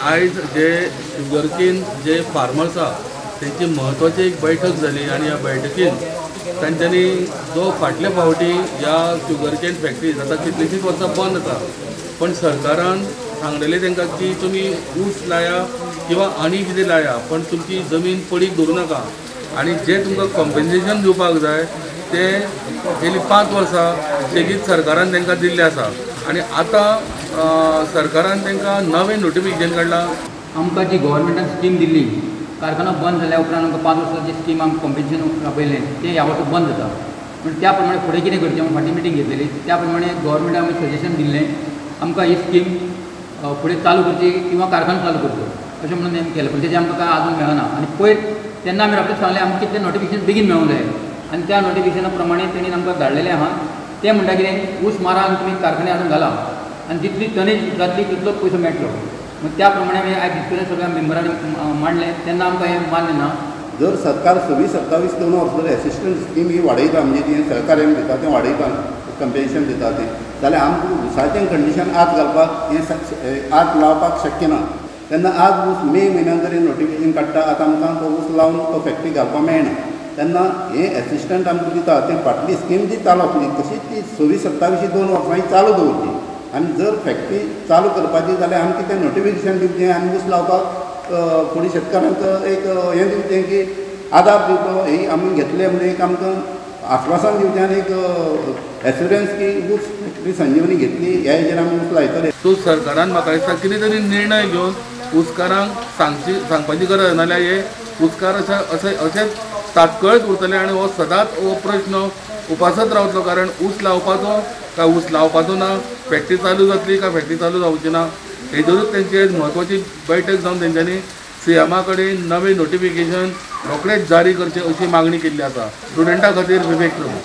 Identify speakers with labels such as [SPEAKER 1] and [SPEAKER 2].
[SPEAKER 1] आयज जे शुगरकेन जे फार्मर्स आहा तेंची म्हत्वाची एक बैठक जाली आनी ह्या बैठकीन तांच्यांनी जो फाटल्या फावटी ह्या शुगरकेन फॅक्टरीज आतां कितलींशींच वर्सां बंद आसा, पण सरकारान सांगलेलें तांकां की तुमी ऊस लाया किंवा आनी कितें लाया, पण तुमची जमीन पडीक दवरूं नाका आनी जें तुमकां कॉम्पेन्सेशन दिवपाक जाय तें गेलीं 5 वर्सां सेगीत सरकारान तांकां दिल्लें आसा आनी आतां सरकारान तांकां नवें नोटिफिकेशन काडलां.
[SPEAKER 2] आमकां जी गव्हर्मेंटान स्कीम दिल्ली कारखानो बंद जाल्या उपरांत आमकां 5 वर्सांची स्कीम आमकां कॉम्पेन्सेशन राबयलें तें ह्या वर्सा बंद जाता. पूण त्या प्रमाणे फुडें कितें करचें म्हूण फाटीं मिटींग घेतलेली, त्या प्रमाणे गव्हर्मेंटान आमी सजेशन दिल्लें आमकां ही स्कीम फुडें चालू करची किंवा कारखानो चालू करचो अशें म्हणून आमी केलें, पूण तेजें आमकां कांय आजून मेळना. आनी पयर तेन्ना आमी रोखडेंच सांगलें आमकां कितलें नोटिफिकेशन बेगीन मेळूंक जाय आनी त्या नोटिफिकेशना प्रमाणे तेणी आमकां धाडलेलें आहा. तें म्हणटा कितें ऊस मारा आनी तुमी कारखाने हाडून घाला आनी जितली टनेज जातली तितलोच पयसो मेळटलो. मग त्या प्रमाणे आमी आयज डिस्कशन सगळ्या मेंबरांनी मांडलें तेन्ना आमकां हें मान्य ना.
[SPEAKER 3] जर सरकार 26 27 2 वर्सां जर एसिस्टंट स्कीम ही वाडयता, म्हणजे ती सहकार्य दिता तें वाडयता, कंपेन्सेशन दिता तें, जाल्यार आमकां ऊसाचें कंडिशन आज घालपाक हें आज लावपाक शक्य ना. तेन्ना आज ऊस मे म्हयन्यान जर नोटिफिकेशन काडटा आतां आमकां तो ऊस लावन तो फॅक्टरी घालपाक मेळना. तेन्ना हें एसिस्टंट आमकां दिता तें फाटली स्कीम जी चालू आसली तशीच ती 26 27 2 वर्सां ही चालू दवरची आनी जर फॅक्टरी चालू करपाची जाल्यार आमकां तें नोटिफिकेशन दिवचें आनी ऊस लावपाक फुडें शेतकारांक एक हें दिवचें की आदार दिवचो, ही आमी घेतले म्हणजे एक आमकां आश्वासन दिवचें आनी एक एश्युरन्स की ऊस फॅक्टरी संजीवनी घेतली ह्या हेजेर आमी ऊस लायतले.
[SPEAKER 1] सो सरकारान म्हाका दिसता कितें तरी निर्णय घेवन ऊसकारांक सांगपाची गरज, नाल्यार हे ऊसकार अशें अशेंच तात्कळत उरतले आनी हो सदांच हो प्रश्न उपासत रावतलो. कारण ऊस लावपाचो काय ऊस लावपाचो ना, फॅक्टरी चालू जातली काय फॅक्टरी चालू जावची ना, हेजेरूच तेंची एक म्हत्वाची बैठक जावन तेंच्यांनी सीएमा कडेन नवें नोटिफिकेशन रोखडेंच जारी करचें अशी मागणी केल्ली आसा. स्टुडंटा खातीर विवेक प्रभू.